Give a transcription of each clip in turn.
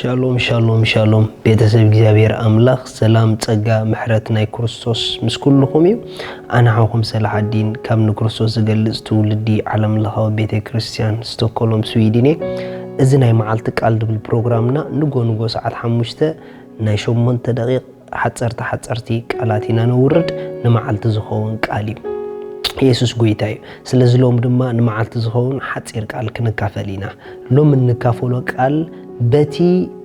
ሻሎም ሻሎም ሻሎም፣ ቤተሰብ እግዚኣብሔር ኣምላኽ፣ ሰላም፣ ጸጋ፣ ምሕረት ናይ ክርስቶስ ምስ ኩልኹም እዩ። ኣነ ሓውኹም ሰላሓዲን ካብ ንክርስቶስ ዝገልጽ ትውልዲ ዓለም ለኻዊ ቤተ ክርስቲያን ስቶኮሎም ስዊድን እየ። እዚ ናይ መዓልቲ ቃል ድብል ፕሮግራምና ንጎ ንጎ ሰዓት ሓሙሽተ ናይ ሸሞንተ ደቂቕ ሓጸርቲ ሓጸርቲ ቃላት ኢና ነውርድ። ንመዓልቲ ዝኸውን ቃል እዩ። የሱስ ጎይታ እዩ። ስለዚ ሎም ድማ ንመዓልቲ ዝኸውን ሓጺር ቃል ክንካፈል ኢና። ሎም እንካፈሎ ቃል በቲ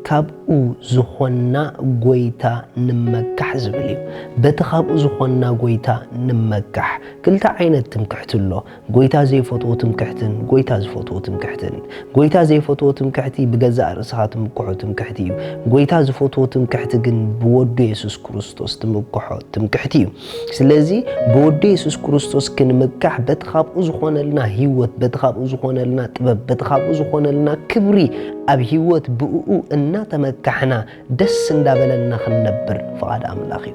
ካብኡ ዝኾንና ጎይታ ንመካሕ ዝብል እዩ። በቲ ካብኡ ዝኾንና ጎይታ ንመካሕ። ክልተ ዓይነት ትምክሕቲ ኣሎ። ጎይታ ዘይፈትዎ ትምክሕትን ጎይታ ዝፈትዎ ትምክሕትን። ጎይታ ዘይፈትዎ ትምክሕቲ ብገዛእ ርእስኻ ትምክሖ ትምክሕቲ እዩ። ጎይታ ዝፈትዎ ትምክሕቲ ግን ብወዱ የሱስ ክርስቶስ ትምክሖ ትምክሕቲ እዩ። ስለዚ ብወዱ የሱስ ክርስቶስ ክንምካሕ በቲ ካብኡ ዝኾነልና ህይወት፣ በቲ ካብኡ ዝኾነልና ጥበብ፣ በቲ ካብኡ ዝኾነልና ክብሪ ኣብ ህይወት ብእኡ እናተመካሕና ደስ እንዳበለና ክንነብር ፍቓድ ኣምላኽ እዩ።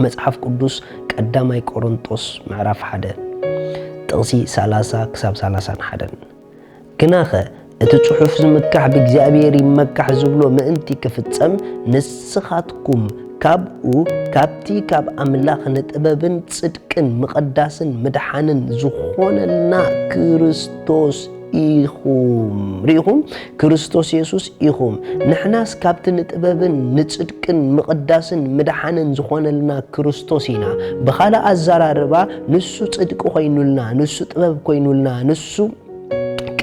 መጽሓፍ ቅዱስ ቀዳማይ ቆሮንጦስ ምዕራፍ ሓደ ጥቕሲ ሰላሳ ክሳብ ሰላሳን ሓደን። ግናኸ እቲ ጽሑፍ ዝምካሕ ብእግዚኣብሔር ይመካሕ ዝብሎ ምእንቲ ክፍጸም፣ ንስኻትኩም ካብኡ፣ ካብቲ ካብ ኣምላኽ ንጥበብን ጽድቅን ምቕዳስን ምድሓንን ዝኾነልና ክርስቶስ ኢኹም። ርኢኹም? ክርስቶስ የሱስ ኢኹም። ንሕናስ ካብቲ ንጥበብን ንጽድቅን ምቕዳስን ምድሓንን ዝኾነልና ክርስቶስ ኢና። ብኻልእ ኣዘራርባ፣ ንሱ ጽድቂ ኮይኑልና፣ ንሱ ጥበብ ኮይኑልና፣ ንሱ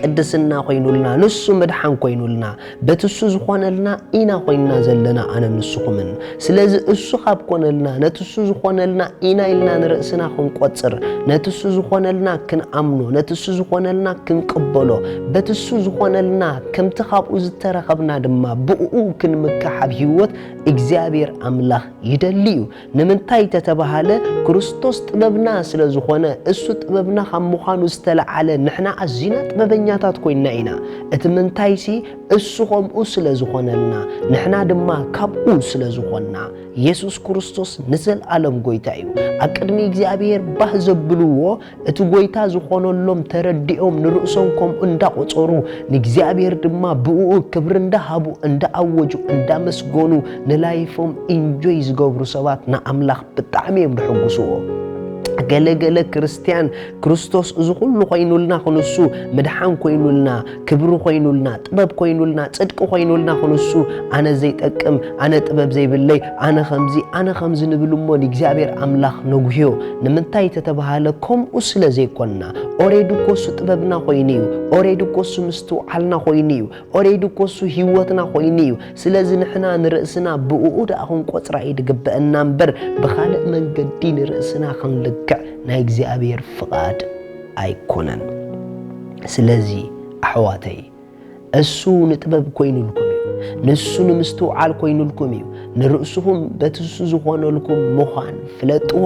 ቅድስና ኮይኑልና፣ ንሱ ምድሓን ኮይኑልና፣ በቲ እሱ ዝኾነልና ኢና ኮይንና ዘለና፣ ኣነ ንስኹምን። ስለዚ እሱ ካብ ኮነልና፣ ነቲ እሱ ዝኾነልና ኢና ኢልና ንርእስና ክንቆጽር፣ ነቲ እሱ ዝኾነልና ክንኣምኖ፣ ነቲ እሱ ዝኾነልና ክንቅበሎ፣ በቲ እሱ ዝኾነልና ከምቲ ካብኡ ዝተረኸብና ድማ ብእኡ ክንምካሕ ኣብ ህይወት እግዚኣብሔር ኣምላኽ ይደሊ እዩ። ንምንታይ ተተባሃለ፣ ክርስቶስ ጥበብና ስለ ዝኾነ፣ እሱ ጥበብና ካብ ምዃኑ ዝተለዓለ ንሕና ኣዚና ጥበበኛታት ኮይንና ኢና። እቲ ምንታይሲ፣ እሱ ከምኡ ስለ ዝኾነልና፣ ንሕና ድማ ካብኡ ስለ ዝኾንና። የሱስ ክርስቶስ ንዘለኣለም ጎይታ እዩ። ኣብ ቅድሚ እግዚኣብሔር ባህ ዘብልዎ፣ እቲ ጎይታ ዝኾነሎም ተረዲኦም ንርእሶም ከምኡ እንዳቖጸሩ፣ ንእግዚኣብሔር ድማ ብእኡ ክብሪ እንዳሃቡ፣ እንዳኣወጁ፣ እንዳመስገኑ፣ ንላይፎም ኢንጆይ ዝገብሩ ሰባት ንኣምላኽ ብጣዕሚ እዮም ድሕጉስዎ። ገለ ገለ ክርስትያን ክርስቶስ እዚ ኩሉ ኮይኑልና ክንሱ፣ ምድሓን ኮይኑልና፣ ክብሪ ኮይኑልና፣ ጥበብ ኮይኑልና፣ ጽድቂ ኮይኑልና ክንሱ፣ ኣነ ዘይጠቅም፣ ኣነ ጥበብ ዘይብለይ፣ ኣነ ከምዚ፣ ኣነ ከምዚ ንብል እሞ ንእግዚኣብሔር ኣምላኽ ነጉህዮ። ንምንታይ ተተባሃለ ከምኡ ስለ ዘይኮንና። ኦሬዲ እኮ እሱ ጥበብና ኮይኑ እዩ። ኦሬዲ እኮ እሱ ምስትውዓልና ኮይኑ እዩ። ኦሬዲ እኮ እሱ ህይወትና ኮይኑ እዩ። ስለዚ ንሕና ንርእስና ብእኡ ደኣ ክንቆጽራ እዩ ድግበአና እምበር፣ ብኻልእ መንገዲ ንርእስና ክንልክዕ ናይ እግዚኣብሔር ፍቓድ ኣይኮነን። ስለዚ ኣሕዋተይ፣ እሱ ንጥበብ ኮይኑልኩም እዩ። ንሱ ንምስትውዓል ኮይኑልኩም እዩ። ንርእስኹም በቲ እሱ ዝኾነልኩም ምዃን ፍለጥዋ።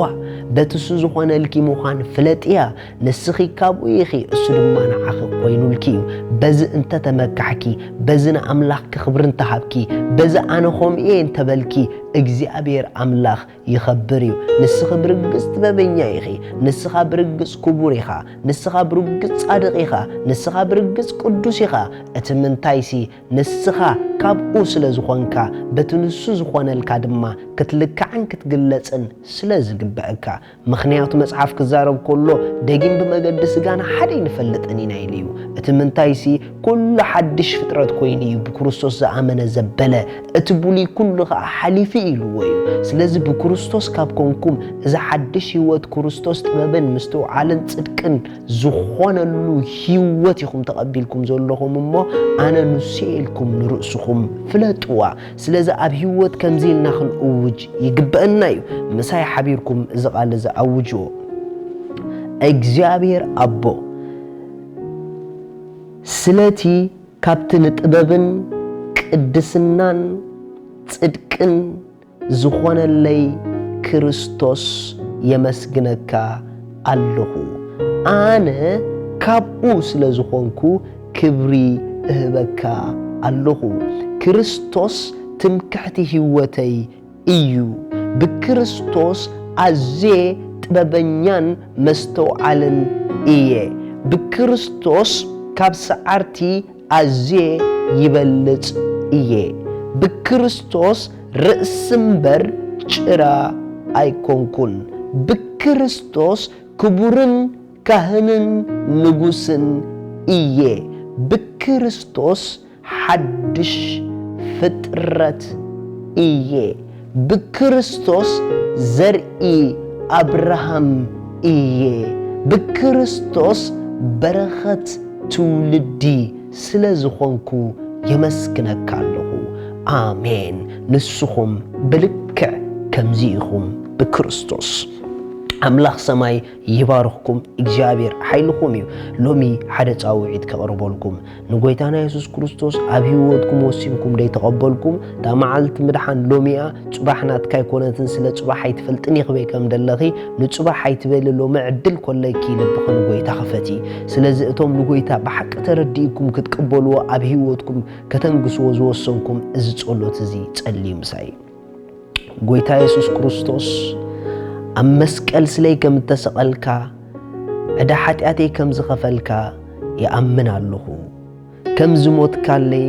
በቲ እሱ ዝኾነልኪ ምዃን ፍለጥያ። ንስኺ ካብኡ ኢኺ፣ እሱ ድማ ንዓኺ ኮይኑልኪ እዩ። በዚ እንተተመካሕኪ፣ በዚ ንኣምላኽ ክብሪ እንተሃብኪ፣ በዚ ኣነ ከምኡ እየ እንተበልኪ፣ እግዚኣብሔር ኣምላኽ ይኸብር እዩ። ንስኺ ብርግጽ ጥበበኛ ኢኺ። ንስኻ ብርግጽ ክቡር ኢኻ። ንስኻ ብርግጽ ጻድቕ ኢኻ። ንስኻ ብርግጽ ቅዱስ ኢኻ። እቲ ምንታይሲ፣ ንስኻ ካብኡ ስለ ዝኾንካ፣ በቲ ንሱ ዝኾነልካ ድማ ክትልካዕን ክትግለጽን ስለ ዝግበአካ። ምኽንያቱ መጽሓፍ ክዛረብ ከሎ፣ ደጊም ብመገዲ ስጋና ሓደ ኣይንፈልጥን ኢና ኢሉ እዩ። እቲ ምንታይሲ፣ ኩሉ ሓድሽ ፍጥረት ኮይኑ እዩ ብክርስቶስ ዝኣመነ ዘበለ። እቲ ብሉይ ኩሉ ኸኣ ሓሊፉ ኢልዎ እዩ። ስለዚ ብክርስቶስ ካብ ኮንኩም፣ እዚ ሓድሽ ህይወት ክርስቶስ ጥበብን ምስትውዓልን ጽድቅን ዝኾነሉ ህይወት ኢኹም ተቐቢልኩም ዘለኹም እሞ፣ ኣነ ንሱ እየ ኢልኩም ንርእስኹም ፍለጥዋ። ስለዚ ኣብ ህይወት ከምዚ ኢልና ክንእውጅ ይግበአና እዩ። ምሳይ ሓቢርኩም እዚ ቃል እዚ ኣውጅዎ። እግዚኣብሔር ኣቦ፣ ስለቲ ካብቲ ንጥበብን ቅድስናን ጽድቅን ዝኾነለይ ክርስቶስ የመስግነካ ኣለኹ። ኣነ ካብኡ ስለ ዝኾንኩ ክብሪ እህበካ ኣለኹ። ክርስቶስ ትምክሕቲ ህይወተይ እዩ። ብክርስቶስ ኣዝየ ጥበበኛን መስተውዓልን እየ። ብክርስቶስ ካብ ሰዓርቲ ኣዝየ ይበልጽ እየ። ብክርስቶስ ርእሲ እምበር ጭራ ኣይኮንኩን። ብክርስቶስ ክቡርን ካህንን ንጉስን እየ። ብክርስቶስ ሓድሽ ፍጥረት እየ። ብክርስቶስ ዘርኢ ኣብርሃም እየ። ብክርስቶስ በረኸት ትውልዲ ስለ ዝኾንኩ የመስግነካ ኣለኹ። ኣሜን። ንስኹም ብልክዕ ከምዚ ኢኹም ብክርስቶስ። ኣምላኽ ሰማይ ይባርኽኩም። እግዚኣብሔር ሓይልኹም እዩ። ሎሚ ሓደ ጻውዒት ከቕርበልኩም። ንጎይታና የሱስ ክርስቶስ ኣብ ህይወትኩም ወሲንኩም ደይተቐበልኩም፣ እታ መዓልቲ ምድሓን ሎሚ እያ፣ ጽባሕ ናትካ ኣይኮነትን፣ ስለ ጽባሕ ኣይትፈልጥን ኢኺ ከም ደለኺ፣ ንጽባሕ ኣይትበሊ፣ ሎሚ ዕድል ኮለኪ፣ ልብኺ ንጎይታ ክፈቲ። ስለዚ እቶም ንጎይታ ብሓቂ ተረዲእኩም ክትቅበልዎ፣ ኣብ ህይወትኩም ከተንግስዎ ዝወሰንኩም፣ እዚ ጸሎት እዚ ጸልዩ ምሳይ። ጎይታ የሱስ ክርስቶስ ኣብ መስቀል ስለይ ከም እተሰቐልካ፣ ዕዳ ሓጢኣተይ ከም ዝኸፈልካ ይኣምን ኣለኹ። ከም ዝሞትካለይ፣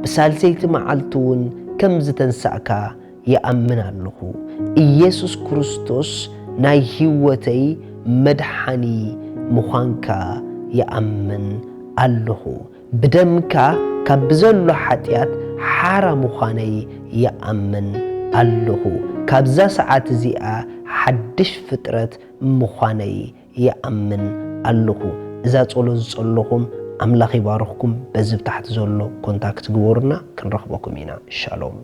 ብሳልሰይቲ መዓልቲ እውን ከም ዝተንሳእካ ይኣምን ኣለኹ። ኢየሱስ ክርስቶስ ናይ ህይወተይ መድሓኒ ምዃንካ ይኣምን ኣለኹ። ብደምካ ካብ ብዘሎ ሓጢኣት ሓራ ምዃነይ ይኣምን ኣለኹ። ካብዛ ሰዓት እዚኣ ሓድሽ ፍጥረት ምዃነይ ይኣምን ኣለኹ። እዛ ጸሎት ዝጸለኹም ኣምላኽ ይባርኽኩም። በዚ ብታሕቲ ዘሎ ኮንታክት ግበሩና፣ ክንረኽበኩም ኢና። ሻሎም።